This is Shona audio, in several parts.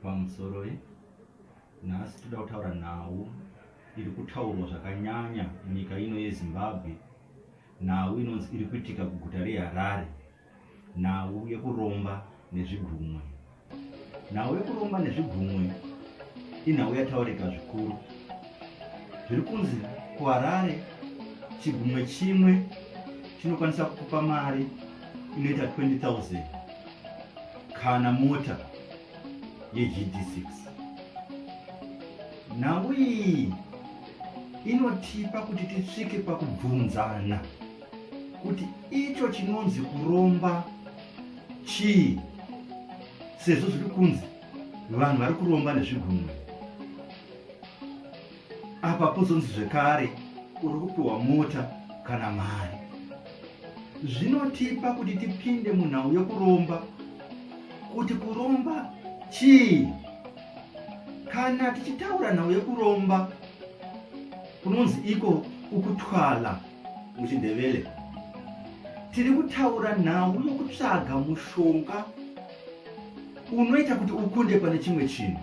Pamusoroi, nhasi toda kutaura nhau iri kutaurwa zvakanyanya munyika ino yeZimbabwe, nhau inonzi iri kuitika kuguta reHarare, nhau yekuromba nezvigumwe. Nhau yekuromba nezvigumwe inhau yataurika zvikuru. Zviri kunzi kuHarare chigumwe chimwe chinokwanisa kukupa mari inoita 20,000 kana mota yeGD6. Nhau iyi inotipa kuti tisvike pakubvunzana kuti icho chinonzi kuromba chii sezvo zviri kunzi vanhu vari kuromba nezvigumwe apa pozonzi zvekare uri kupiwa mota kana mari zvinotipa kuti tipinde munhau yekuromba kuti kuromba chii kana tichitaura nhau yekuromba kunonzi iko ukutwala muchindevele tiri kutaura nhau yokutsvaga mushonga unoita kuti ukunde pane chimwe chinhu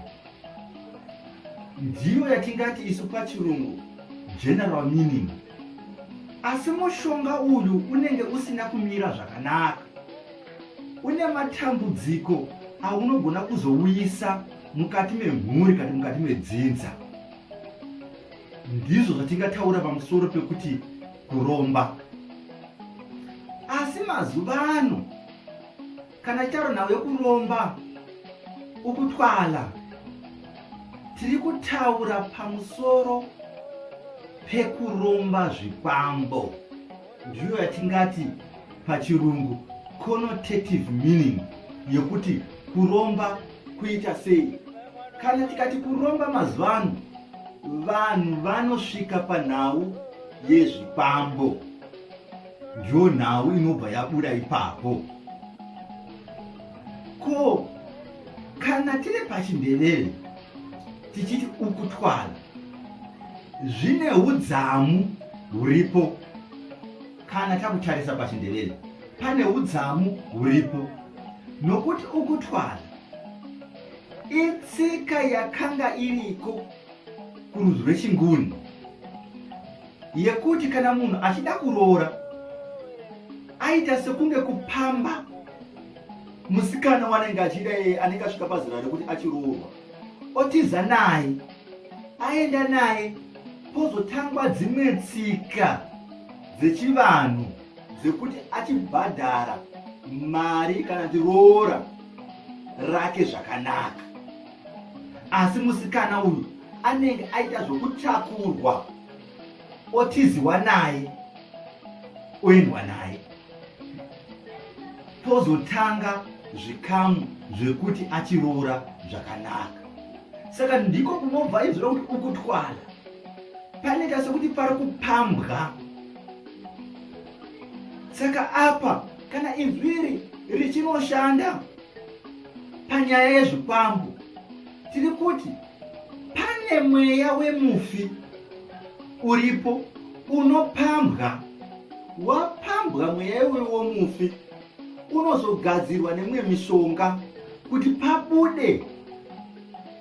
ndiyo yatingati isu pachirungu general meaning asi mushonga uyu unenge usina kumira zvakanaka une matambudziko aunogona kuzouyisa mukati memhuri kati mukati medzinza ndizvo zvatingataura pamusoro pekuti kuromba asi mazuva ano Kana tichitaura nhau yekuromba ukutwala, tiri kutaura pamusoro pekuromba zvikwambo. Ndiyo yatingati pachirungu connotative meaning yekuti kuromba kuita sei. Kana tikati kuromba mazuva ano, vanhu vanosvika panhau yezvikwambo. Ndiyo nhau inobva yabuda ipapo. Ko kana tiri pachindevere tichiti ukutwala zvine udzamu huripo kana takutarisa pachindevere pane udzamu huripo nokuti ukutwala itsika yakanga iriko kurudzi rwechinguni yekuti kana munhu achida kuroora aita sekunge kupamba musikana wanenge achida iye anenge asvika pazera rekuti achiroorwa otiza naye aenda naye pozotangwa dzimwe tsika dzechivanhu dzekuti achibhadhara mari kana kuti roora rake zvakanaka asi musikana uyu anenge aita zvokutakurwa otiziwa naye oendwa naye pozotanga zvikamu zvekuti achiroora zvakanaka saka ndiko kunobva izwi rokuti ukutwala panoita sekuti pari kupambwa saka apa kana inzwi iri richinoshanda panyaya yezvikwambo tiri kuti pane mweya wemufi uripo unopambwa wapambwa mweya iwoyo womufi unozogadzirwa nemumwe mishonga kuti pabude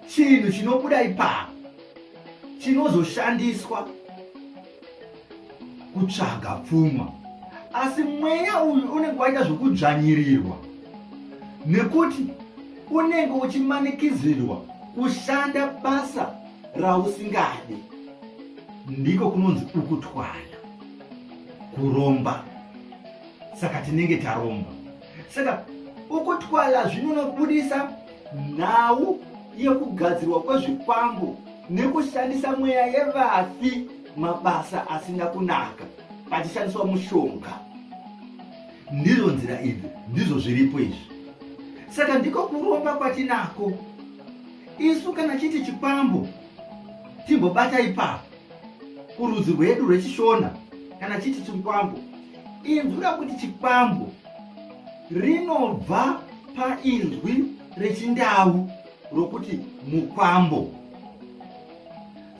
chinhu chinobuda ipapo chinozoshandiswa kutsvaga pfuma asi mweya uyu unenge waita zvekudzvanyirirwa nekuti unenge uchimanikidzirwa kushanda basa rausingadi ndiko kunonzi ukutwala kuromba saka tinenge taromba saka ukutwala zvinonobudisa nhau yekugadzirwa kwezvikwambo nekushandisa mweya yevafi mabasa asina kunaka pachishandiswa mushonga ndizvo nzira idzi ndizvo zviripo izvi saka ndiko kuromba kwatinako isu kana chiti chikwambo timbobata ipapo kurudzi rwedu rwechishona kana chiti chikwambo inzwi rakuti chikwambo rinobva painzwi rechindau rokuti mukwambo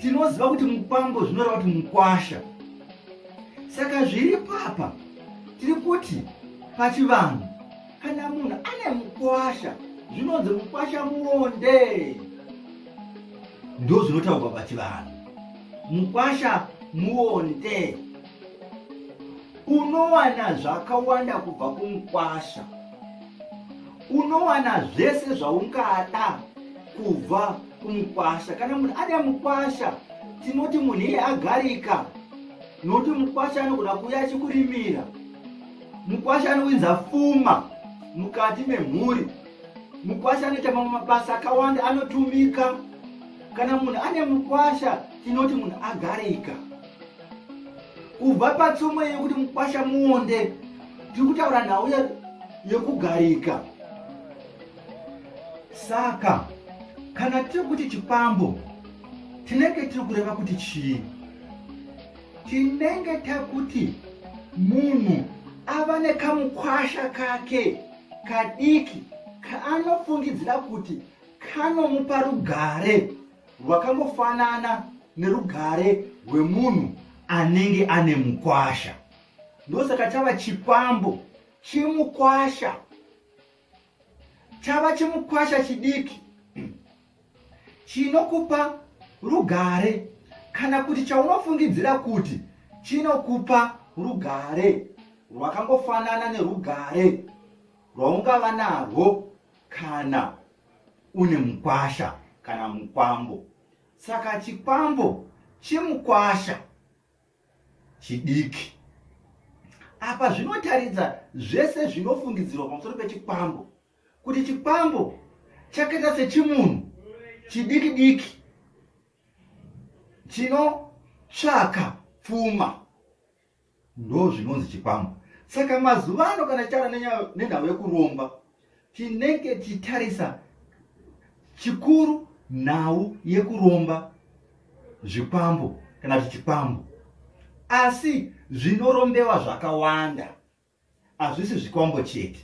tinoziva kuti mukwambo zvinoreva kuti mukwasha saka zviri papa tiri kuti pachivanhu kana munhu ane mukwasha Zvinonzi mukwasha muonde, ndo zvinotaurwa pachivanhu. Mukwasha muonde, unowana zvakawanda kubva kumukwasha, unowana zvese zvaungada kubva kumukwasha. Kana munhu ane mukwasha, tinoti munhu iye agarika, nokuti mukwasha anogona kuuya achikurimira. Mukwasha anowinza fuma mukati memhuri. Mukwasha anoita mamwe mabasa akawanda, anotumika. Kana munhu ane mukwasha, tinoti munhu agarika. Kubva patsumo yekuti mukwasha muonde, tiri kutaura nhau yekugarika. Saka kana tiri kuti chikwambo, tinenge tiri kureva kuti chii? Tinenge takuti munhu ava nekamukwasha kake kadiki kaanofungidzira kuti kanomupa rugare rwakangofanana nerugare rwemunhu anenge ane mukwasha. Ndosaka chava chikwambo chimukwasha, chava chimukwasha chidiki chinokupa rugare, kana kuti chaunofungidzira kuti chinokupa rugare rwakangofanana nerugare rwaungava narwo kana une mukwasha kana mukwambo. Saka chikwambo chimukwasha chidiki. Apa zvinotaridza zvese zvinofungidzirwa pamusoro pechikwambo, kuti chikwambo chakaita sechimunhu chidiki diki chinotsvaka pfuma, ndo zvinonzi chikwambo. Saka mazuva ano kana tichitaura nenhau yekuromba, tinenge tichitarisa chikuru nhau yekuromba zvikwambo kana kuti chikwambo. Asi zvinorombewa zvakawanda, hazvisi zvikwambo chete.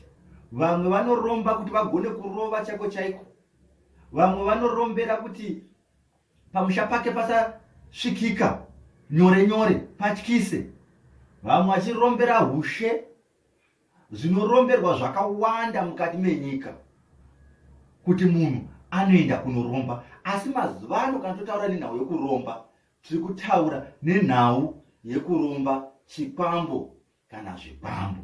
Vamwe vanoromba kuti vagone kurova chaiko chaiko, vamwe vanorombera kuti pamusha pake pasasvikika nyore nyore, patyise, vamwe vachirombera hushe. Zvinoromberwa zvakawanda mukati menyika kuti munhu anoenda kunoromba. Asi mazuva ano kana totaura nenhau yekuromba, tiri kutaura nenhau yekuromba chikwambo kana zvikwambo.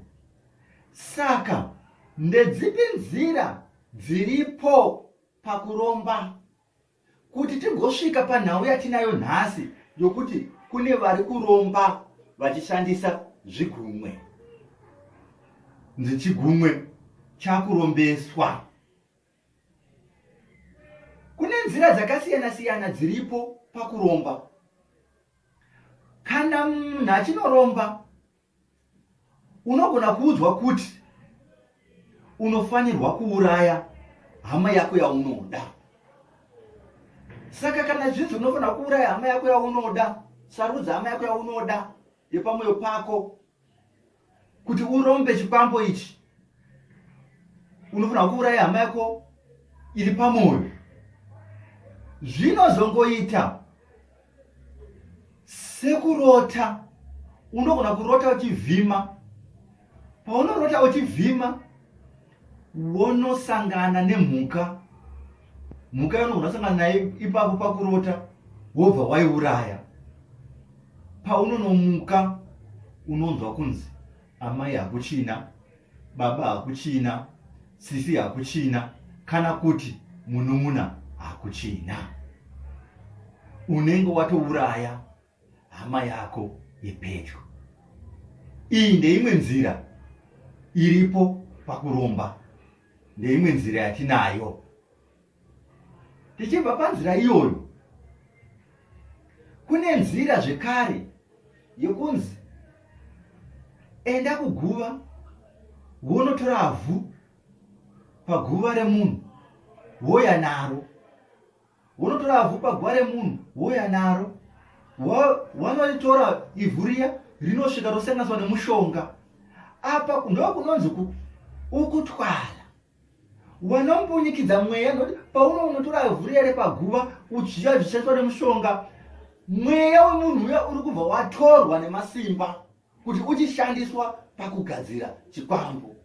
Saka ndedzipi nzira dziripo pakuromba kuti tigosvika panhau yatinayo nhasi yokuti kune vari kuromba vachishandisa zvigumwe? Nzi chigumwe chakurombeswa. Kune nzira dzakasiyana-siyana dziripo pakuromba. Kana munhu achinoromba, unogona kuudzwa kuti unofanirwa kuuraya hama yako yaunoda. Saka kana zvinzi unofanira kuuraya hama yako yaunoda, sarudza hama yako yaunoda yepamwoyo pako kuti urombe chikwambo ichi, unofanira kuuraya hama yako iri pamwoyo. Zvinozongoita sekurota. Unogona kurota uchivhima. Paunorota uchivhima, wonosangana nemhuka. Mhuka yaunogona kusangana nayo ipapo pakurota, wobva waiuraya. Paunonomuka unonzwa kunzi amai hakuchina, baba hakuchina, sisi hakuchina, kana kuti munun'una hakuchina. Unenge watouraya hama yako yepedyo. Iyi ndeimwe nzira iripo pakuromba, ndeimwe nzira yatinayo. Tichibva panzira iyoyo, kune nzira zvekare yekunzi enda kuguva wonotora vhu paguva remunhu woya naro, wonotora vhu paguva remunhu woya naro. Wanoritora ivhu riya, rinosvika rosanganiswa nemushonga. Apa ndokunonzi ukutwala, wanombunyikidza mweya, nokuti paunonotora ivhu riya repaguva uchiya zvichishandiswa nemushonga, mweya wemunhu uya uri kubva watorwa nemasimba kuti uchishandiswa pakugadzira chikwambo.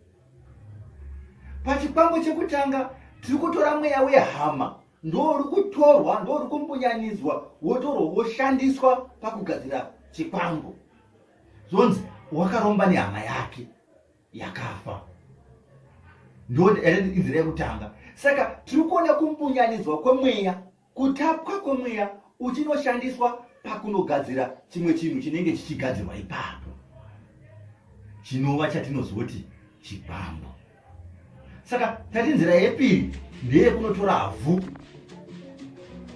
Pachikwambo chekutanga Tiri kutora mweya wehama ndouri kutorwa, ndouri kumbunyanidzwa, wotorwa woshandiswa pakugadzira chikwambo. Zvonzi wakaromba nehama yake yakafa. Ndo inzira yekutanga. Saka tiri kuona kumbunyanidzwa kwemweya, kutapwa kwemweya uchinoshandiswa pakunogadzira chimwe chinhu chinenge chichigadzirwa ipapo, chinova chatinozoti chikwambo. Saka tati nzira yepiri ndeyekunotora havhu,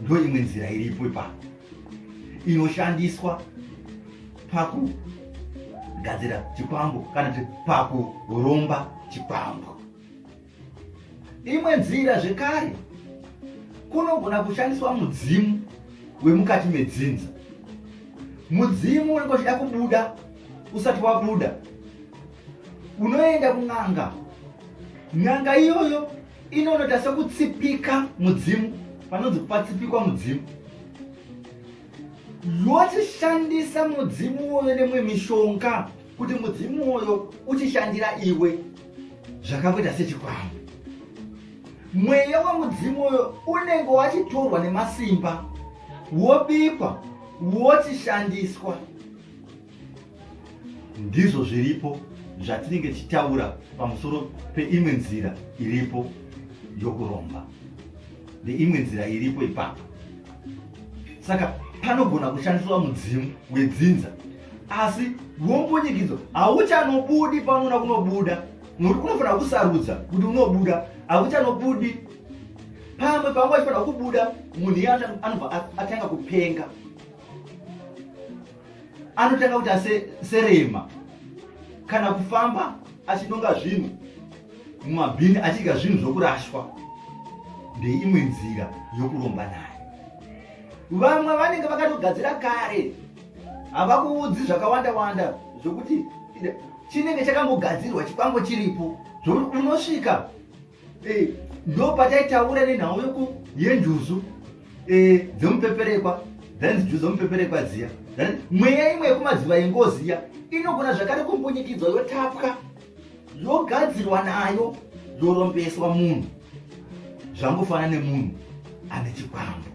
ndo imwe nzira iripo ipapo inoshandiswa pakugadzira chikwambo kana kuti pakuromba chikwambo. Imwe nzira zvekare kunogona kushandiswa mudzimu wemukati medzinza. Mudzimu unenge uchida kubuda usati wabuda, unoenda kun'anga. N'anga iyoyo inonoita sekutsipika mudzimu, panonzi patsipikwa mudzimu, yochishandisa mudzimu uwoyo nemwe mishonga kuti mudzimu uwoyo uchishandira iwe zvakangoita sechikwambo. Mweya wemudzimu uyo unenge wachitorwa nemasimba, wobikwa, wochishandiswa. Ndizvo zviripo zvatinenge tichitaura pamusoro peimwe nzira iripo yokuromba, neimwe nzira iripo ipapo. Saka panogona kushandiswa mudzimu wedzinza, asi wombunyikidzwa, hauchanobudi paunoona kunobuda, nokuti unofanira kusarudza kuti unobuda, hauchanobudi. Pamwe panga uchifanira kubuda, munhu iye anobva atanga kupenga, anotanga kuita serema kana kufamba achinonga zvinhu mumabhini, achidya zvinhu zvokurashwa. Ndeimwe nzira yokuromba nayo. Vamwe vanenge vakatogadzira kare, havakuudzi zvakawanda wanda zvokuti chinenge chakangogadzirwa, chikwambo chiripo, zvokuti unosvika. Ndo pataitaura nenhau yoku yenjuzu dzemupeperekwa, dzainzi juzu dzemupeperekwa dziya. Mweya imwe yekumadziva yengozi iya inogona zvakare kumbunyikidzwa, yotapwa, yogadzirwa nayo, yorombeswa munhu. Zvangofanana nemunhu ane chikwambo.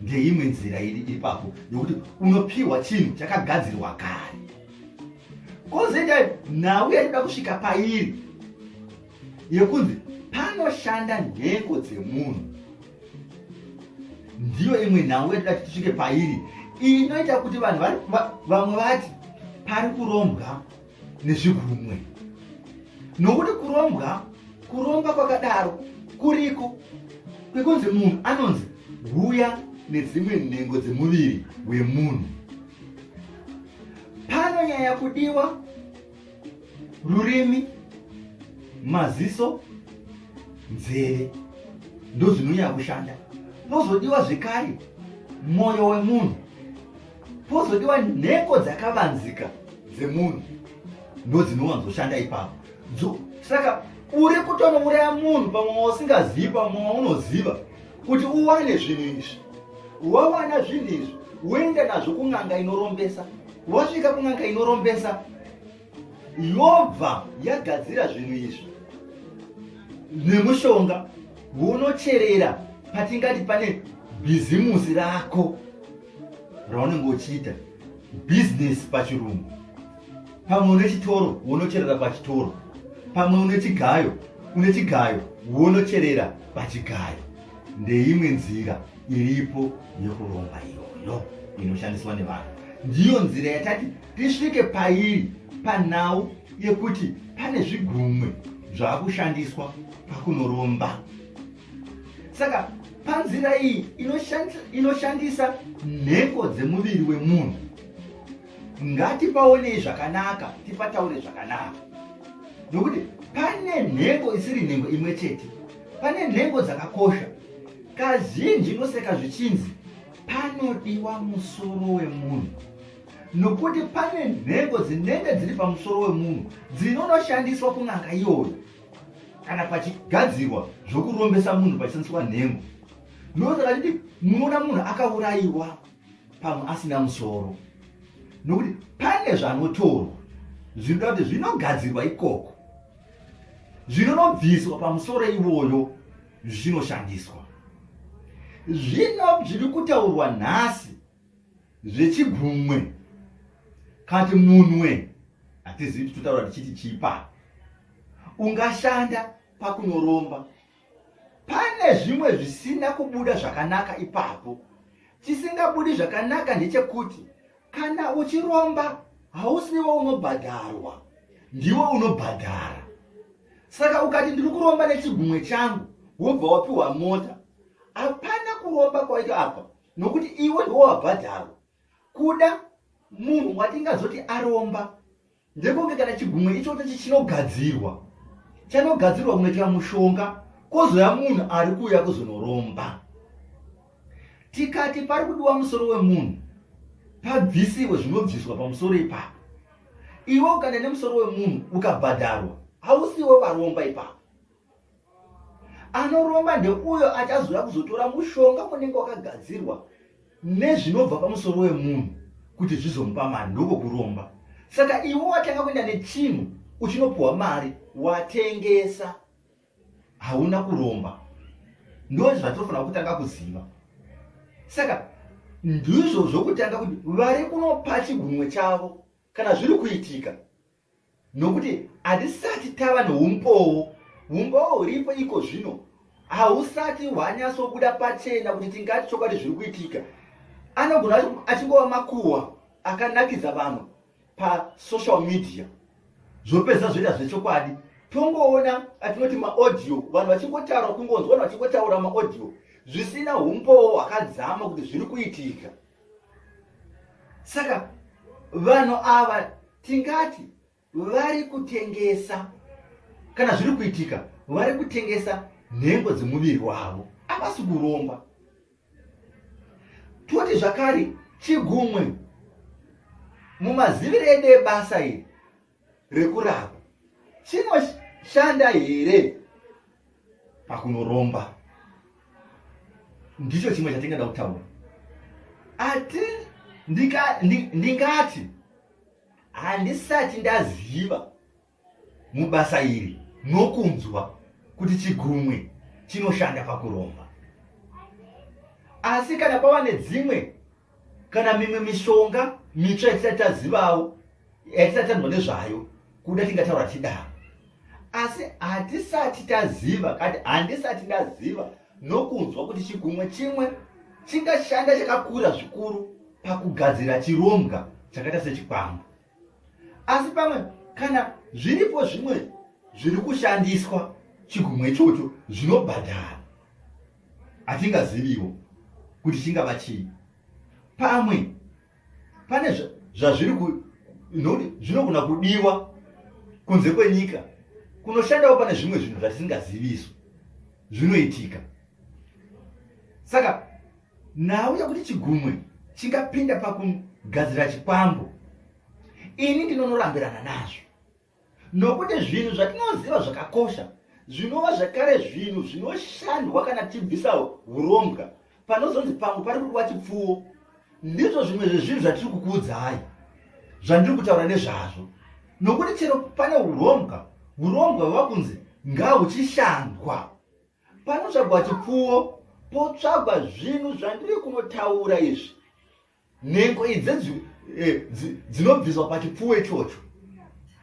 Ndeimwe nzira iri ipapo yokuti unopiwa chinhu chakagadzirwa kare. Kozoita nhau yatinoda kusvika pairi yekunzi panoshanda nhengo dzemunhu, ndiyo imwe nhau yatinoda kuti tisvike pairi, inoita kuti vanhu vamwe vati pari kurombwa nezvigumwe, nokuti kurombwa, kuromba kwakadaro kuriko kwekunzi munhu anonzi huya nedzimwe nhengo dzemuviri wemunhu. Panonyanya kudiwa rurimi, maziso, nzeve, ndozvinonyanya kushanda. Pozodiwa zvekare mwoyo wemunhu, pozodiwa nhengo dzakavanzika dzemunhu, ndodzinowanzoshanda ipapo. Saka uri kutonouraya munhu pamwe wausingazivi, pamwe waunoziva, kuti uwane zvinhu izvi. Wawana zvinhu izvi, woenda nazvo kun'anga inorombesa. Wasvika kun'anga inorombesa, yobva yagadzira zvinhu izvi nemushonga, wonocherera patingati pane bhizimusi rako raunenge uchiita, bhizinesi pachirungu. Pamwe une chitoro, wonocherera pachitoro. Pamwe une chigayo, une chigayo, wonocherera pachigayo. Ndeimwe nzira iripo yekuromba iyoyo inoshandiswa nevanhu. Ndiyo nzira yatati tisvike pairi panhau yekuti pane zvigumwe zvaakushandiswa pakunoromba. Saka panzira iyi inoshandisa nhengo dzemuviri wemunhu, ngatipaonei zvakanaka, tipataure zvakanaka, nokuti pane nhengo isiri nhengo imwe chete, pane nhengo dzakakosha. Kazhinji noseka zvichinzi panodiwa musoro wemunhu, nokuti pane nhengo dzinenge dziri pamusoro wemunhu dzinonoshandiswa kun'anga iyoyo kana pachigadzirwa zvokurombesa munhu pachishandiswa nhengo. Ndosaka chiti munoona munhu akaurayiwa pamwe asina musoro, nokuti pane zvanotorwa zvinoda kuti zvinogadzirwa ikoko, zvinonobviswa pamusoro iwoyo. zvichinoshandiswa. Zvino zviri kutaurwa nhasi zvechigumwe kati munwe, hatizivi kuti totaura tichiti chipa, ungashanda pakunoromba. Pane zvimwe zvisina kubuda zvakanaka ipapo. Chisingabudi zvakanaka ndechekuti kana uchiromba hausiwe unobhadharwa, ndiwe unobhadhara. Saka ukati ndiri kuromba nechigumwe changu wobva wapiwa mota, hapana kuromba kwaita apa, nokuti iwe ndiwe wabhadharwa. Kuda munhu watingazoti aromba ndekunge kana chigumwe ichocho chichinogadzirwa, chanogadzirwa kunoitwa mushonga, kozouya munhu ari kuuya kuzonoromba. Tikati pari kudiwa musoro wemunhu, pabvisiwe zvinobviswa pamusoro ipapo. Iwe ukaenda nemusoro wemunhu ukabhadharwa, hausiwe waromba ipapo. Anoromba ndeuyo achazouya kuzotora mushonga unenge wakagadzirwa nezvinobva pamusoro wemunhu kuti zvizomupa mari, ndoko kuromba. Saka iwe watanga kuenda nechinhu uchinopiwa mari, watengesa, hauna kuromba. Ndo zvatinofanira kutanga kuziva. Saka ndizvo zvokutanga kuti vari kunopa chigumwe chavo kana zviri kuitika, nokuti hatisati tava neumbowo. Umbowo huripo iko zvino hausati hwanyatsobuda pachena kuti tingati chokwadi zviri kuitika. Anogona achingova makuhwa akanakidza vanhu pasocial media, zvopedza zvoita zvechokwadi. Tongoona atinoti maaudio, vanhu vachingotaura, kungonzwa vanhu vachingotaura maaudio zvisina umbowo hwakadzama kuti zviri kuitika. Saka vanhu ava tingati vari kutengesa, kana zviri kuitika, vari kutengesa nhengo dzemuviri wavo, havasi kuromba. Toti zvakare chigumwe mumaziviro edu ebasa iri rekurapa chinoshanda here pakunoromba? Ndicho chimwe chatingada kutaura. Ati ndingati handisati ndaziva mubasa iri nokunzwa kuti chigumwe chinoshanda pakuromba, asi kana kwava nedzimwe kana mimwe mishonga mitsva yatisati tazivawo, yatisati tanzwa nezvayo, kuda tingataura tidaro, asi hatisati taziva, kati handisati ndaziva nokunzwa kuti chigumwe chimwe chingashanda chakakura zvikuru pakugadzira chirombwa chakaita sechikwambo. Asi pamwe kana zviripo zvimwe zviri kushandiswa chigumwe ichocho zvinobhadhara, hatingaziviwo kuti chingava chii. Pamwe pane zvazviri nokuti zvinogona kudiwa kunze kwenyika kunoshandawo pane zvimwe zvinhu zvatisingazivisu zvinoitika. Saka nhau yekuti chigumwe chingapinda pakugadzira chikwambo, ini ndinonorambirana nazvo, nokuti zvinhu zvatinoziva zvakakosha zvinova zvakare zvinhu zvinoshandwa kana tichibvisa urombwa. Panozonzi pamwe pari kudiwa chipfuwo, ndizvo zvimwe zvezvinhu zvatiri kukuudzai, zvandiri kutaura nezvazvo, nokuti chero pane urombwa, urombwa hwava kunzi ngahuchishandwa, panotsvagwa chipfuwo, potsvagwa zvinhu zvandiri kunotaura izvi, nhengo idzi dzinobviswa pachipfuwo ichocho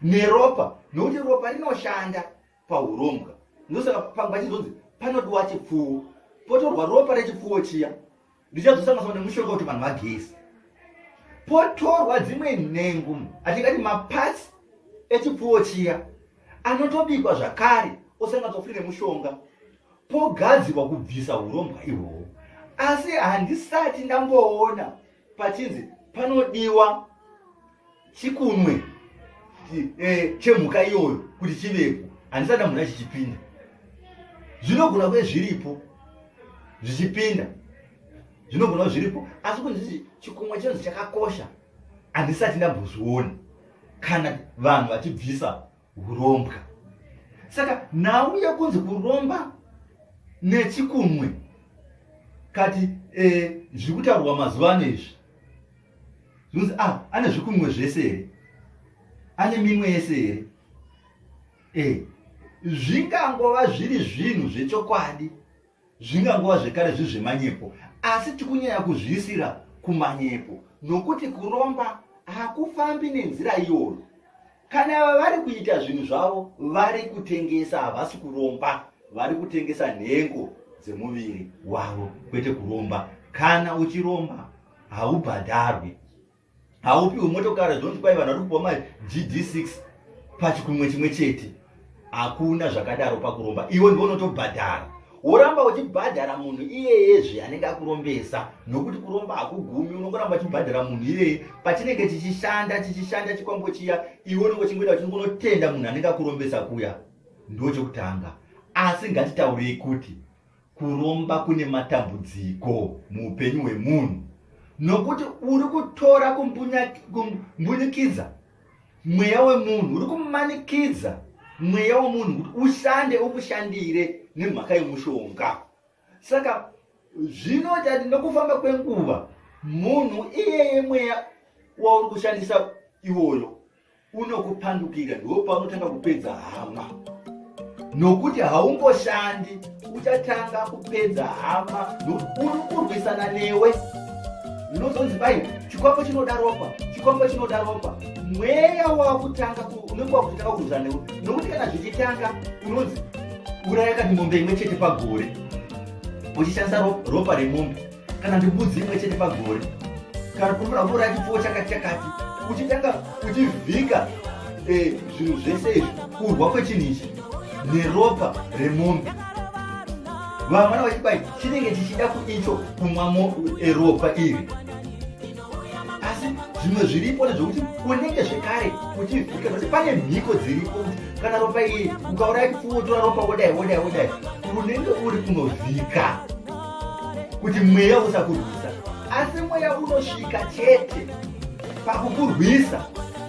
neropa, nokuti ropa rinoshanda paurombwa. Ndosaka pamwe pachizonzi panodiwa chipfuwo, potorwa ropa rechipfuwo chiya richazosanganiswa nemushonga kuti vanhu vageze, potorwa dzimwe nhengo, atingati maparts echipfuwo chiya anotobikwa zvakare osanganiswa futi nemushonga, pogadzirwa kubvisa urombwa ihwohwo. Asi handisati ndamboona pachinzi panodiwa chikunwe chemhuka iyoyo kuti chivepo, handisati ndamboona chichipinda. Zvinogona kuve zviripo zvichipinda, zvinogona kuve zviripo, asi kunzi chikunwe chinonzi chakakosha handisati ndambozviona kana vanhu vachibvisa urombwa. Saka nhau yekunzi kuromba nechikunwe kati zviri kutaurwa mazuva ano izvi, zvinonzi ane zvikunwe zvese here, ane minwe yese here? Zvingangova zviri zvinhu zvechokwadi. Zvingangova zvekare zviri zvemanyepo, asi tikunyanya kuzviisira kumanyepo nokuti kuromba hakufambi nenzira iyoyo. Kana ava vari kuita zvinhu zvavo vari kutengesa, havasi kuromba, vari kutengesa nhengo dzemuviri wavo, kwete kuromba. Kana uchiromba haubhadharwi. Haupiwi motokari zvonzi kwai vanhu vari kupiwa maGD6 pachikumwe chimwe chete. Hakuna zvakadaro pakuromba. Iwe ndiwe unotobhadhara, woramba uchibhadhara munhu iyeyezve anenge akurombesa, nokuti kuromba hakugumi. Unongoramba uchibhadhara munhu iyeye pachinenge chichishanda chichishanda chikwambo chiya, iwe unenge uchingoenda uchingonotenda munhu anenge akurombesa kuya. Ndo chekutanga. Asi ngatitaurei kuti Kuromba kune matambudziko muupenyu hwemunhu nokuti uri kutora kumbunyikidza mweya wemunhu, uri kumanikidza mweya wemunhu kuti ushande ukushandire nemhaka yemushonga. Saka zvinoita kuti nokufamba kwenguva munhu iyeye mweya wauri kushandisa iwoyo unokupandukira, ndiwo paunotanga kupedza hama, nokuti haungoshandi, uchatanga kupedza hama nokuti uri kurwisana newe. Zvinozonzi bai chikwambo chinoda ropa, chikwambo chinoda ropa. Mweya wakutanga unenge wakutanga kurwisana newe, nokuti kana zvichitanga unonzi uraya kati mombe imwe chete pagore uchishandisa ropa remombe kana ndibudzi imwe chete pagore, kana kunofanira kuuraya chipfuwo chakati chakati, uchitanga uchivhika eh, zvinhu zvese izvi, kurwa kwechinhu ichi neropa remombe. Vamwe vana vachibai chinenge chichida kuicho kumwa eh, ropa iri. Asi zvimwe zviripo ndezvekuti unenge zvekare uchivhika nokuti pane mhiko dziripo kuti kana ropa iri ukauraya chipfuwo tora ropa wodai wodai wodai, unenge uri kunovhika kuti mweya usakurwisa. Asi mweya unosvika chete pakukurwisa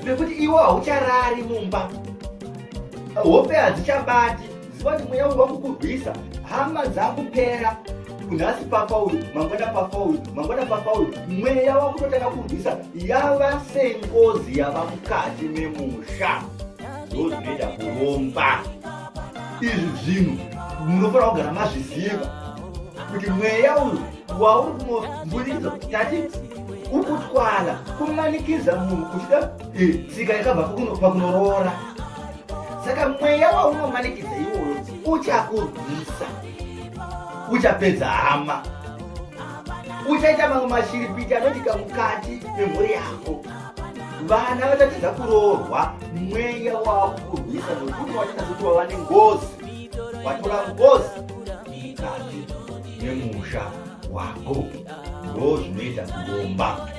nekuti iwo haucharari mumba, hope hadzichabati. Ziva kuti mweya uyu wakukurwisa, hama dzakupera, nhasi pafa uyu, mangwana pafa uyu, mangwana pafa uyu. Mweya wakutotanga kurwisa, yava sengozi yava mukati memusha. Ndo zvinoita kuromba izvi. Zvinhu munofanira kugara mazviziva kuti mweya uyu wauri kunombunyikidza, tati ukutwala, kumanikidza munhu kuchida eh, tsika yakabva pakunoroora. Saka mweya waunomanikidza iwoyo uchakurwisa, uchapedza hama, uchaita mamwe mashiripiti anoitika mukati memhuri yako, vana vachatadza kuroorwa. Mweya wakukurwisa nokuti wachaita sekuti wava nengozi, watora ngozi mukati memusha wako. Ndo zvinoita kuromba.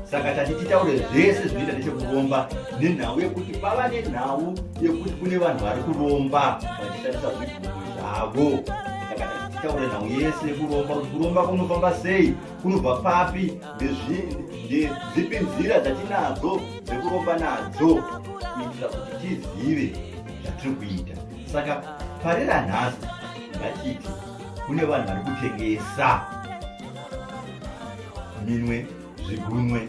Saka tati titaure zvese zvinoita nechekuromba nenhau yekuti pava nenhau yekuti kune vanhu vari kuromba vachishandisa zvigumwe zvavo. Saka tati titaure nhau yese yekuromba, kuti kuromba kunofamba sei, kunobva papi, ndedzipi nzira dzatinadzo dzekuromba nadzo, kuitira kuti tizive zvatiri kuita. Saka parira nhasi ngatiti kune vanhu vari kutengesa minwe, zvigunwe,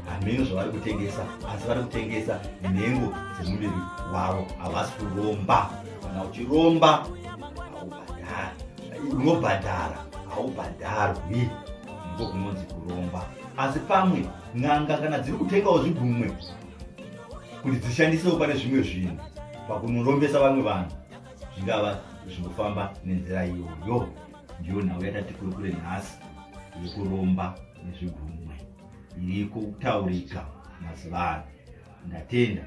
hameno zvavari kutengesa, asi vari kutengesa nhengo dzemuviri wavo. Havasi kuromba. Kana uchiromba haubhadhari, unobhadhara, haubhadharwi. Ndiko kunonzi kuromba. Asi pamwe n'anga kana dziri kutengawo zvigumwe kuti dzishandisewo pane zvimwe zvinhu pakunorombesa vamwe vanhu, zvingava zvinofamba nenzira iyoyo. Ndiyo nhau yatati kurukure nhasi yekuromba nezvigumwe iri kutaurika mazuva ano. Ndatenda.